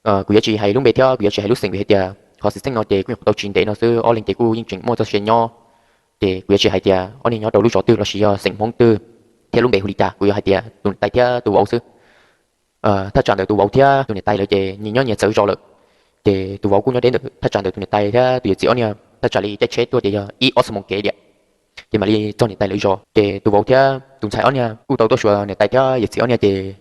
Kuv yuav tsis hais lub npe thiab kuv yuav tsis hais lub xeem vim hais tias qhov xwm txheej no ces kuj nyuam qhuav tau tsis ntev no xwb, ob leeg ces kuj yeej tseem muaj txoj sia nyob. Ces kuv yuav tsis hais tias ob niag nyob rau lub zos twg los sis yog xeem Hmoob twg thiab lub npe hu li cas, kuv yuav hais tias tus niam tais thiab tus vauv xwb. Thaj tsam ntawm tus vauv thiab tus niam tais lawv ces nyias nyob nyias txawv zos lawm. Ces tus vauv kuj nyob deb ntawm thaj tsam ntawm tus niam tais thiab tus yawm txiv ob niag, thaj tsam li caij tsheb tuaj ces yog ib ob xuab moos kev tiam, ces mam li txog niam tais lawv zos. Ces tus vauv thiab tus ntxhais ob niag kuj tau tuaj xyuas niam tais thiab yawm txiv ob niag ces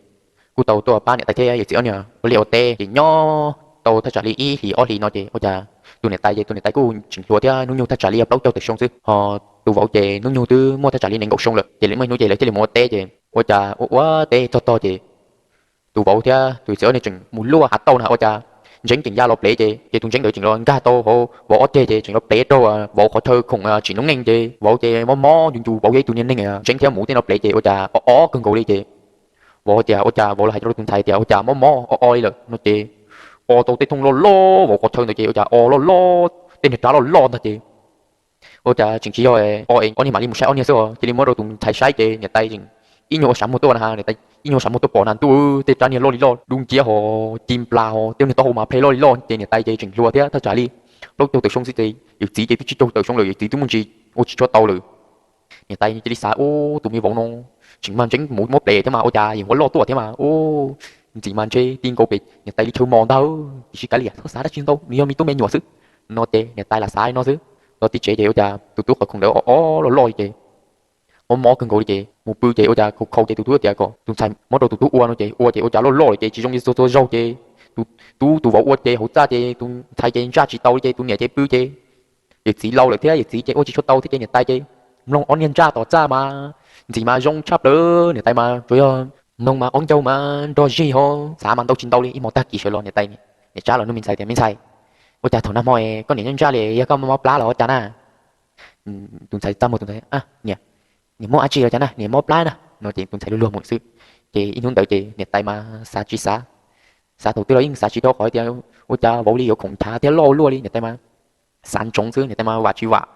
kuj tau tuaj pab niam tais thiab yawm txiv ob niag ua liaj ua teb. Ces nyob tau thaj tsam li ib hlis ob hlis no ces ua cas tus niam tais ces tus niam tais kuj tseem hluas thiab, hnub nyoog thaj tsam li yog plaub caug tawm xyoo xwb, ho tus vauv ces hnub nyoog twb muaj thaj tsam li nees nkaum xyoo lawm. Ces lwm hnub ces lawv thiaj li mus ua teb ces ua cas ua ua teb txog tog ces tus vauv thiab tus txiv ob niag tseem mus luaj hav tauj na ua cas ntseeb tseem ya los plev ces, ces tus ntseeb ntawd tseem los nkag tau hauv vauv ob ceg ces tseem los plev raug vauv qhov chaw khoom tsim noob neej ces vauv ces mob mob ncu ncu, vauv yog ib tug niag neeg ntseeb thiab mus tej no plev ces ua cas o o kawg nkaus li ces vauv tias ua cas, vauv los hais rau tus ntxhais tias ua cas mob mob o o li lawm no ces o tau tej thooj loj loj vauv qhov chaw ntawd ces ua cas o loj loj, tej niag rab loj loj ntag ces ua cas tseem tsis yog o es ob niag mam li mus saib ob niag xwb os. Cia li muab rau tus ntxhais saib ces niam tais tseem ib nyuag ua sav muag tuaj na, niam tais ib nyuag ua sav muag tuaj pom na ntuj, tej rab niag loj li loj dub nciab ho ci nplas ho tej niag taub hau mas plhe loj li loj ces niam tais ces tseem hluas thiab thaj tsam li plaub caug tawm xyoo xwb ces yawm txiv ces twb tsib caug tawm xyoo lawm, yawm txiv twb muaj ntsis ua tsis tshua tau lawm. Niam tais cia li xav ub tus me vauv no tseem mag ntseeb mus muab plev thiab mas ua cas yeej ua loj tuaj thiab mas ub, ntxim mas ntshe ti nkaus pem niam tais li chaw mos ntag, tiam sis kav liam txhob xav dab tsi ntau, nws yog me tub me nyuam xwb no ces niam tais lam xav li no xwb. Los txog tsev ces ua cas tus tub qhov khoom ntawd o o loj loj li ces mob mob kawg nkaus li ces mus pw ces ua cas khau khau ces tus tub tias kom tus ntxhais muab rau tus tub ua no ces ua ces ua cas loj loj li ces tsis zoo li txhua txhua zaug ces tus tub tus vauv ua ces hauv txaj ces tus ntxhais ces ntsaj tsis tau li ces tus niam ces pw ces yawm txiv laus lawm thiab yawm txiv ces ua tsis tshua tau thiab ces niam tais ces mloog ob niag ntsaj tom txaj mas ntxim mas zoo tshaj plaws, niam tais mas tsuas yog mloog mas qaub ncaug mas nrog zig ho xav mas ntau tsis ntau li. Ib hmos tag kis sawv los niam tais, niam tsab los nug me ntxhais tias me ntxhais, ua cas thaum nag hmo koj niam nyob ntsaj li, yog koj mob plab los ua cas na? Tus ntxhais txaj muag tus ntxhais, niam, niam mob dab tsi los cas na, niam mob plab na no ces tus ntxhais luag luag mus xwb. Ces ib hnub ntawd ces niam tais mas xav tsis xav, xav thaum twg los yeej xav tsis dhau qhov tias ua cas vauv li yuav khoom nchav thiab loj luaj li, niam tais mas xav ntsoov xwb, niam tais mas vam tsis vam.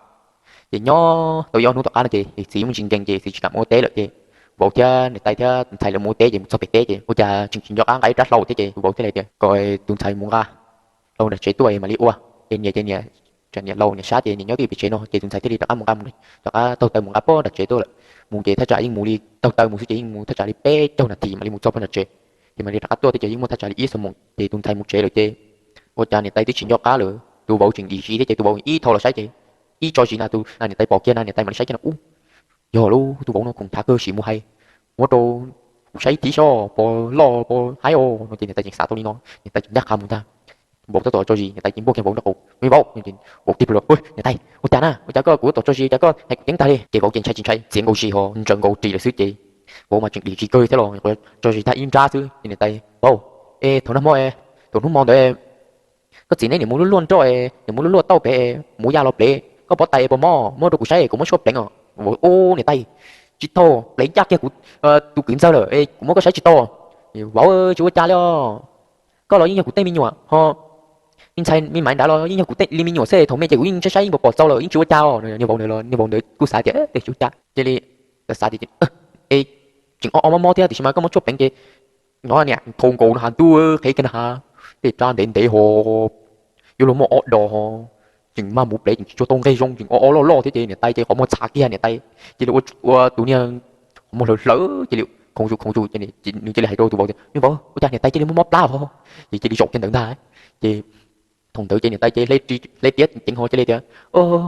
Ces nyob tau ib ob hnub tom qab no ces txiv muaj ntsis nkees ces txiv tsis kam mus ua teb lawm ces vauv thiab niam tais thiab tus ntxhais lawv mus ua teb ces mus txog pem teb ces ua cas tseem tsis nco qab nqa ib rab hlau thiab ces vauv thiaj li tias kom tus ntxhais mus nqa hlau nram tsev tuaj mam li ua. Ces niam ces niam, tsam niam laus niam sab ces niam nyob twj ywm pem tsev no ces tus ntxhais thiaj li rov qab mus nqa, rov qab taug taw mus nqa pem nram tsev tuaj lawm. Mus ces thaj tsam yeej mus li taug taw mus xwb ces yeej mus thaj tsam li peb caug nas this mam li mus txog pem nram tsev. Ces mam li rov qab tuaj thiab ces yeej muaj thaj tsam li ib xuab moos ces tus ntxhais mus tsev lawm ces ua cas niam tais twb tsis nco qab lawm, tus vauv tseem dim zis thiab ces tus vauv ib thaum los saib ces ib tso zis na tus niam tais pom kiag na niam tais mam li saib kiag no ub, yog lub tus vauv no khoom nchav kawg, sim mus hais, muab rau kuv saib ib thib seb pos loj pos haib os no ces niam tais tseem xav tau li no, niam tais tseem ncaj qha mus ntag. Vauv tab tom tso zis, niam tais ces npuaj kiag vauv nraub qaum, me vauv, vauv tig plhuav, niam tais ua cas na, ua cas koj kuv tab tom tso zis cas koj hais kuv ceeb tag li? Ces vauv ces ntshai tsis ntshai, txiav nkaus zis ho ntsaws nkaus ris lawm xwb ces vauv mas tseem dim zis kawg thiab los tso zis tag ib nrab xwb ces niam tais, vauv, es thaum nag hmo, thaum hnub hmo ntawd koj txiv neb niam mus luaj luaj nroj, niam mus luaj luaj tauj pem, mus ya los plev, koj pob tais puas mob, muab rau kuv saib kuv muab tshuaj pleev os. Vauv, ub niam tais, tsis tau, pleev ncaj kiag kuv tus kwv ntxawg lawm es kuv muab koj saib tsis tau. Vauv, tsis ua cas li os, koj los yeej yog kuv tej me nyuam ho, me ntxhais me maiv nrad los yeej yog kuv tej li me nyuam xwb, thaum me ces kuv yeej saib saib yeej pom pom txaus lawm yeej tsis ua cas os. Niag vauv ntawd los niag vauv ntawd kuj xav tias tsis ua cas cia li, xav tias tseem o o mob mob thiab tiam sis mas koj muab tshuaj pleev ces no niam thau nkaus no has ntuj, qheb kiag na has, tej rab ntev ntev ho yuav luag muaj ob dos ho, tseem mag mus plev tseem tsis tshua tau nqe zoo tseem o o loj loj thiab ces niam tais ces qhov muag txhav kiag niam tais cia li ua tus niag qhov muag hlawv hlawv cia li khoov zus khoov zus ces nws cia li hais rau tus vauv tias me vauv, ua cas niam tais cia li muaj mob plab os? Ces cia li zaum kiag ntawd ntag. Ces thaum ntawd ces niam tais ces hle tiav ceev ho cia li tias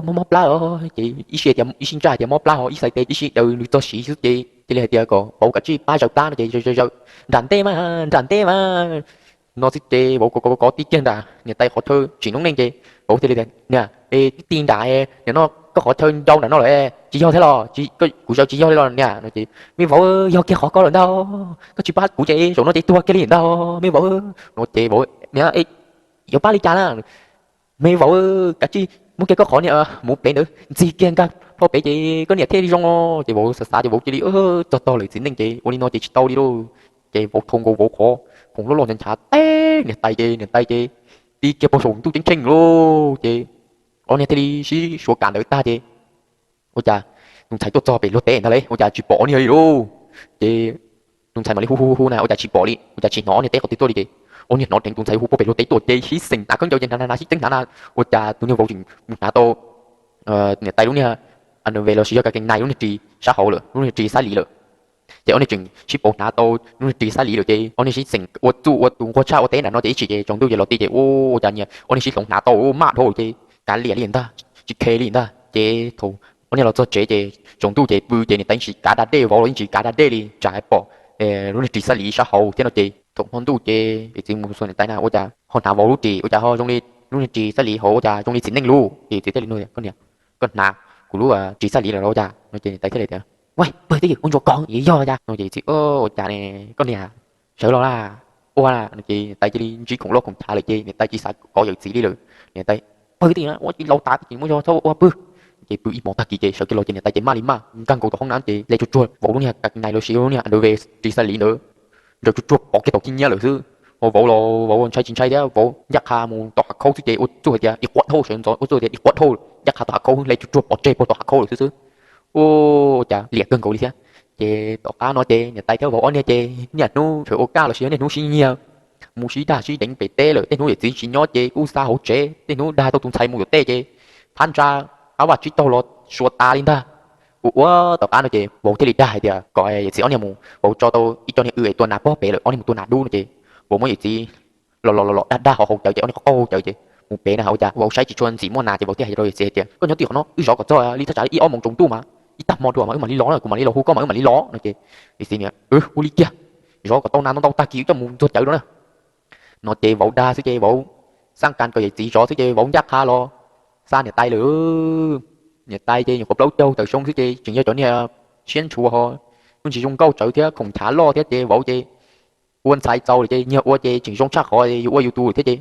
mob mob plab os ces ib sij tias ib sij ntsaj tias mob plab ho ib xais tes ib sij daws nws txog siv xwb ces cia li hais tias kom vauv kav tsij pab zaws plab no ces zaws zaws zaws nram ntej mas, nram ntej mas no xwb ces vauv kov kov kov tib kiag nram niam tais qhov chaw tsim noob neej ces vauv thiaj li tias niam, tib ti nram, nim no koj qhov chaw ncau nram no lawm, tsis yog thiab los? Kuv zaws tsis yog li los niam no ces me vauv, yog kiag qhov ko lawm ntag, koj tsis pab kuv ces zaum no ces tuag kiag li ntag me vauv no ces vauv niam, yuav pab li cas na? Me vauv, kav tsij muab kiag koj qhov niag mus plev ntawd ntxig kiag nkag plho pem ces koj niam thiaj li zoo os. Ces vauv xav xav ces vauv cia li txog tog lawm txiv neej ces ua li no ces tsis tau li lauj. Ces vauv thau nkaus vauv qhov khoom loj loj nchav nchav teb niam tais ces niam tais ces tib kiag pog saum ntuj ceeb tsheej lauj. Ces ob niag thiaj li sib suav kam ntawd tag ces ua cas tus ntxhais tuaj txog pem luag teb ntag lauj, ua cas tsis pom ob niag li lauj. Ces tus ntxhais mam li hu hu hu na ua cas tsis pom li, ua cas tsis hnov ob niag teb qhov twg tuaj li ces Ob niag hnov dheev tus ntxhais hu pog pem luag tev tuaj ces sib xeem hnav khaub ncaws ces hnav hnav hnav sib teeb hnav na. Ua cas tus niag vauv tseem mus hnav tau niam tais lub niag, a, nws ve los sis yog ka kees nais lub niag ris sab hauv lawm, lub niag ris xab lis lawm. Ces ob niag tseem sib pauv hnav tau lub niag ris xab lis lawm ces ob niag sib xeem ua txuj ua tus nquag tshaj ua teb nram no ces ib tsam ces tsaus ntuj ces los ti ces ua cas niag ob niag sib hloov hnav tau maj dhau ces kav liam li ntag, tsis khe li ntag. Ces thaum ob niag los txog tsev ces tsaus ntuj ces pw ces niam tais yeej tsis kav da dej, vauv los yeej tsis kav da dej li, tsam hais pom lub niag ris xab lis sab hauv thiab no ces thaum hmo ntuj ces yawm txiv mus xyuas niam tais na ua cas ho hnav vauv lub ris ua cas ho zoo li lub niag ris xab lis hauv ua cas zoo li txiv neej lub. Ces yawm txiv thiaj li nug tias, koj niam, koj hnav kuv lub ris xab lis lawm los ua cas no ces niam tais thiaj li tias, ua, pw twj ywm ua ntsuas kov yog cas no ces yawm txiv, ua cas ne, koj niam, sawv los laj, ua no ces niam tais cia li ntsib khoom loj khoom chav lawm ces niam tais tsis xav kov yawm txiv li lawm. Niam tais, pw twj ywm ua tsis laus tas ces muaj zog txhob ua pw. Ces pw ib hmos tag kis ces sawv kiag los ces niam tais ces maj li maj nkag nkaus tom hoob nab ces hle tsuag tsuag vauv lub niag ka kees nais los sis lub niag underwear ris xab lis ntawd ntsaws tsuag tsuag pov kiag tom khib nyiab lawm xwb. Ho vauv los vauv ntshai tsis ntshai thiab, vauv ncaj qha mus tom hav khaub xwb ces ua txuj hais tias ib quav dhau, sawv ntxov ua txuj hais tias ib quav dhau, ncaj qha tom hav khaub hle tsuag tsuag pov tseg puag tom hav khaub lawm xwb xwb. Ua cas liam kawg nkaus li thiab. Ces tom qab no ces niam tais thiab vauv ob niag ces niaj hnub sawv ua kaj los sis yog niaj hnub sib nyiag mus sib dag sib deev pem teb lawm. Tej hnub yawm txiv tsis nyob ces kuj xa hauv tsev, tej hnub dag tau tus ntxhais mus yuav tej ces phab ntsa qab vaj tsib taug los suav tas li ntag. Ua ua tom qab no ces vauv thiaj li dag hais tias kom yawm txiv ob niag mus, vauv tso tau ib co niag w es tua nas pob pem lawm, ob niag mus tua nas dub no ces vauv muab yawm txiv los los los los dag dag ho hauv cawv ces ob niag qaug qaug cawv ces mus pem na ua cas vauv saib tsis tshua ntxim muaj nas ces vauv thiaj hais rau yawm txiv hais tias, koj nyob twj ywm qhov no, wb zov kom txog li thaj tsam ib ob moos tsaus ntuj mas ib tag hmo dua mas wb mam li los na, kuv mam li los hu koj mas wb mam li los no ces yawm txiv niam, ua li kiag, zov kom tau nas ntau ntau tag kis wb coj mus ntxuag cawv rau na. No ces vauv dag xwb ces vauv xab kas kom yawm txiv zov xwb ces vauv ncaj qha los xa niam tais lawm. Niam tais ces nyuam qhuav plaub caug tawm xyoo xwb ces tseem yog cov niag siab ntshua ho kuj tsis zoo nkauj tsawv thiab, khoom nchav loj thiab ces vauv ces ua ntxhais txaus lawm ces nyiag ua ces tseem zoo tshaj qhov yuav ua yus tus thiab ces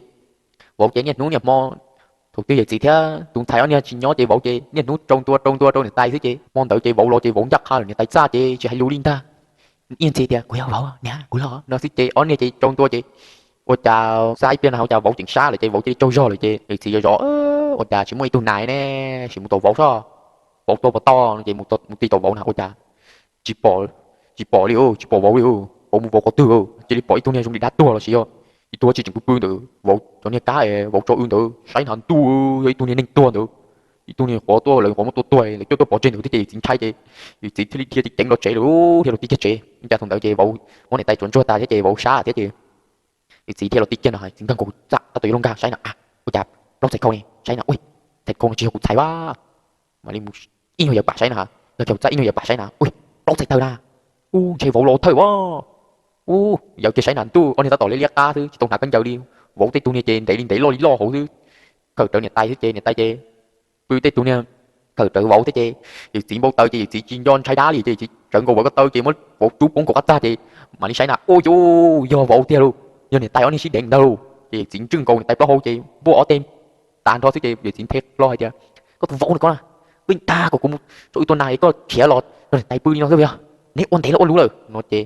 vauv ces niaj hnub niaj hmo, thaum twg yawm txiv thiab tus ntxhais ob niag tsis nyob ces vauv ces niaj hnub rau ntua rau ntua rau niam tais xwb ces hmo ntawd ces vauv los ces vauv ncaj qha lawm, niam tais txaj ces tsis hais lus li ntag. Niaj ntxhis tias kuv yog vauv niam, kuv los no xwb ces ob niag ces rau ntua ces ua cas xa ib pliag no ua cas vauv tseem sab lawm ces vauv cia li tsaug zog lawm ces yawm txiv zov zov, ua cas tsis muaj ib tug nas ne, sim mus tom vauv sob. Vauv tuaj puas tau no ces mus tig tom vauv na ua cas tsis pom, tsis pom li, tsis pom vauv li, vauv mus vauv qhov twg, cia li pom ib tug niag zoo li dab tuag los sis yog ib tug dab tsi tseem pw pw ntawd vauv cov niag kab vauv tso w ntawd saib na ntuj, yog ib tug niag neeg tuag ntawd, ib tug niag qhuav tuaj lawv qhuav muab tua tuag lawv coj tuaj pov tseg ntawd thiab ces yawm txiv ntshai ces yawm txiv thiaj li dhia ceev ceev los tsev lawm, dhia los tig kiag tsev. Cas thaum ntawd ces vauv muab niam tais tsuav ntsuag tas thiab ces vauv sab thiab ces yawm txiv dhia los tig kiag no, txiv nkag nkaus txaj tab tom yuav luag nkag saib na, ua cas plaub txhais khau ne, saib na, ua, txhais khau no tsis yog kuv txhais a. Mam li mus ib nyuag yaws pam saib na, nkag kiag hauv txaj ib nyuag yaws pam saib na, ua, plaub txhais tawg na. Ua, ntshe vauv los thawj a. Ua, yaws kiag saib na ntuj, ob niag tab tom liab liab qab xwb tsis tau hnav khaub ncaws li. Vauv tej tug niag ces ntev li ntev loj li loj hauv xwb, khawm rawv niam tais xwb ces niam tais ces pw tej tug niag khawm rawv vauv thiab ces yawm txiv npau taws ces yawm txiv tsis nco ntshai dab li ces yawm txiv tsawv nkaus vauv ko taw ces muab vauv rub poob nkaus qab txaj ces mam li saib na, ua, yog vauv tiag lauj, yog niam tais ob niag sib deev ntag lauj. Ces yawm txiv ntswj nkaus niam tais plaub hau ces npuaj ob teg tas nrho xwb ces yawm txiv nthe hlo hais tias, koj tus vauv no koj na, pheej dag kom kuv mus tso w tua nas es koj khiav los nrog niam tais pw li no xwb yog, neb ua ntev los ua luv lawm no ces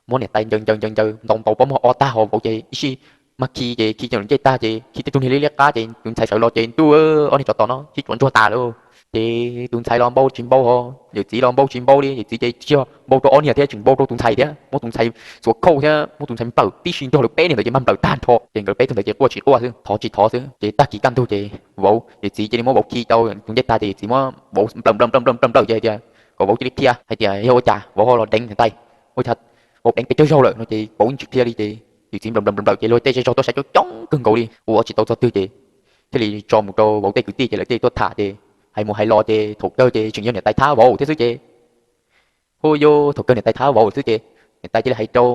muab niam tais ncaws ncaws ncaws ncaws ntaus ntaus pob muag ob tag ho vauv ces ib sij mas khi ces khi cov ncej tag ces khi tej tug niag liab liab qab ces tus ntxhais sawv los ces ntuj, ob niag tsov tom no sib tsuav ntsuag tas lawm. Ces tus ntxhais los npau tsis npau ho yawm txiv los npau tsis npau li, yawm txiv ces tsis yog npau rau ob niag thiab tseem npau rau tus ntxhais thiab, muab tus ntxhais xuas khauj thiab muab tus ntxhais nplawm tib si nrog lawv peb niag ntawd ces mag nplawm tag nrho ces nkawd peb tug ntawd ces quaj tsis quaj xwb, thov tsis thov xwb. Ces tag kis kaj ntug ces vauv, yawm txiv cia li muab vauv khi tau tus ncej tag ces yawm txiv muab vauv nplawm nplawm nplawm nplawm nplawm ces hais tias, kom vauv cia li qhia hais tias yog ua cas vauv ho los deev niam tais, ua cas vauv deev pes tsawg zaug lawm no ces vauv tsis qhia li ces yawm txiv nplawm nplawm nplawm nplawm ces luag tej zej zog tuaj saib coob coob kawg nkaus li ua tsis tau txog twg ces thiaj li tso mus rau vauv tej kwv tij ces lawv thiaj tuaj tham ces hais mus hais los ces thaum kawg ces tseem yog niam tais thab vauv thiab xwb ces hu yuav thaum kawg niam tais thab vauv lawm xwb ces niam tais cia li hais rau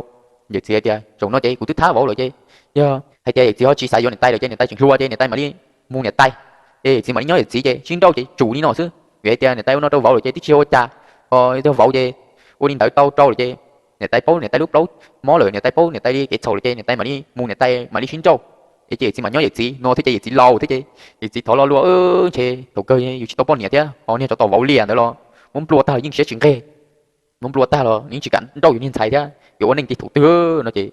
yawm txiv hais tias zaum no ces kuv twb thab vauv lawm ces yog hais tias yawm txiv ho tsis xav yuav niam tais lawm ces niam tais tseem hluas ces niam tais mam li mus niam tais, es yawm txiv mam li nyob yawm txiv ces sib nrauj ces tsum li no xwb. Vim hais tias niam tais ua no rau vauv lawm ces twb tsis ua cas, ho yog vauv ces ua li ntawd tau rau lawm ces niam tais paub niam tais lub plaub mob lawm, niam tais paub niam tais li kev txhaum lawm ces niam tais mam li mus niam tais mam li sib nrauj. Es ces yawm txiv mam nyob yawm txiv no thiab ces yawm txiv laus thiab ces yawm txiv thov lo lua ntshe thaum kawg yus tsis tau poj niam thiab ho niag tsov tom vauv liam ntawd los muab nplua tag los yeej siab tsis nqig, muab nplua tag los yeej tsis kam nrauj yus niag ntxhais thiab yuav ua neej txij thaum twg no ces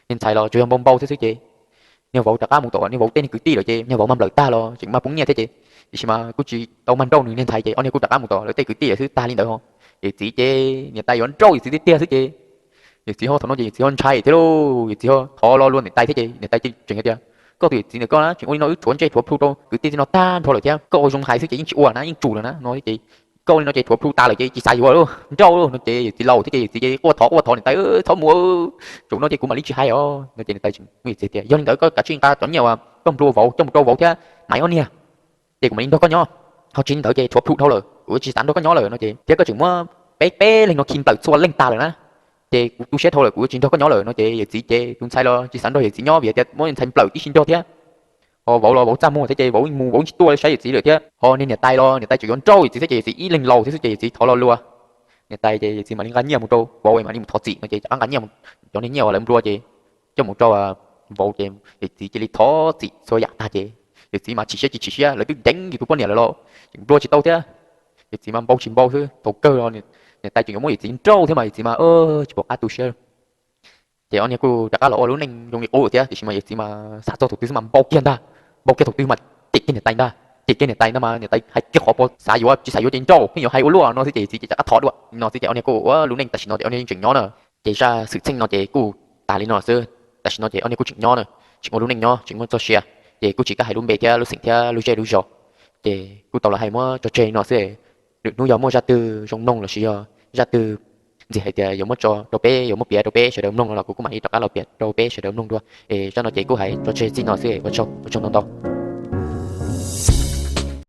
niag ntxhais los tsuas yog npau npau xwb xwb ces niag vauv rov qab mus tom niag vauv tej niag kwv tij lawm ces niag vauv mag nplawm tag los tseem mag poob nyiaj thiab ces tiam sis mas kuj tsis tau mag nrauj nws niag ntxhais ces ob niag kuj rov qab mus tom lawv tej kwv tij lawm xwb tag li ntawd ho. Yawm txiv ces niam tais yuav nrauj yawm txiv tiag tiag xwb ces Yawm txiv ho thaum no ces yawm txiv ho ntshai thiab lauj, yawm txiv ho thov lo lua niam tais thiab ces niam tais tseem hais tias, koj tus yawm txiv ntawm koj na tseem ua li no wb tsuav ntsej tsuav plhu rau kwv tij txij no tag nrho lawm thiab, koj ua zoo hais xwb ces yeej tsis ua na, yeej tsum lawm na no ces, koj ua li no ces tsuav plhu tas lawm ces tsis xav yuav lawm, nrauj lawm no ces yawm txiv laus thiab ces yawm txiv ces quaj thov quaj thov niam tais, txhob mus, zaum no ces kuv mam li tsis hais os no ces niam tais tseem hais tias, yog li ntawd koj kav tsij nqa cov nyiaj uas koj nplua vauv coj mus rau vauv thiab maiv ob niag, ces kuv mam li nrog koj nyob. Ho tsis li ntawd ces tsuav plhu dhau lawm kuv tsis xav nrog koj nyob lawm no ces thiab koj tseem muab peb peb leeg no khi nplawm txhua leej tas lawm na, ces kuv tu siab dhau lawm kuv tsis nrog koj nyob lawm no ces yawm txiv ces tus ntxhais los tsis xav nrog yawm txiv nyob vim tias muab ntxhais nplawm tib si nrog thiab. Ho vauv los vauv txaj muag thiab ces vauv mus vauv tsis tuaj saib yawm txiv lawm thiab, ho niag niam tais los niam tais tseem yuav nrauj yawm txiv thiab ces yawm txiv ib leeg laus thiab xwb ces yawm txiv thov lo lua niam tais ces yawm txiv mam li nqa nyiaj mus rau vauv, mam li mus thov txim no ces rov qab nqa nyiaj, cov niag nyiaj uas lawv nplua ces coj mus rau vauv ces yawm txiv cia li thov txim txhua yam tag ces yawm txiv mas chim siab tsis chim siab, lawv twb deev yus tus poj niam lawm los tseem nplua tsis tau thiab. Yawm txiv mas npau tsis npau xwb, thaum kawg los niam tais tseem yuav muab yawm txiv nrauj thiab mas yawm txiv mas tsis pom qab tu siab. Ces ob niag kuj rov qab los ua lub neej zoo li qub thiab tiam sis mas yawm txiv mas xav txog thaum twg xwb mas npau kiag ntag, npau kiag thaum twg mas cem kiag niam tais ntag, cem kiag niam tais ntag mas niam tais hais kiag qhov uas xav yuav tsis xav yuav ces nrauj, pheej yuav hais ua luaj no xwb ces yawm txiv ces rov qab thov dua no xwb ces ob niag kuj ua lub neej tam sim no ces ob niag yeej tseem nyob na. Ces zaj xwm txheej no ces kuj tas li no xwb, tam sim no ces ob niag kuj tseem nyob na, tseem ua lub neej nyob tseem muaj txoj sia, ces kuj tsis kam hais lub npe thiab lub xeem thiab lub zej lub zos, ces kuj tau los hais muab tso tseg li no xwb. Lwm hnub yog muaj zaj twg zoo mloog lossis yog zaj twg ntxim hais tias yuav muab tso rau peb, yuav muab piav rau peb sawv daws mloog no los kuv kuj mam li rov qab los piav rau peb sawv daws mloog dua. Es zaj no ces kuj hais tso tseg txij no xwb, ua tsaug ntau ntau.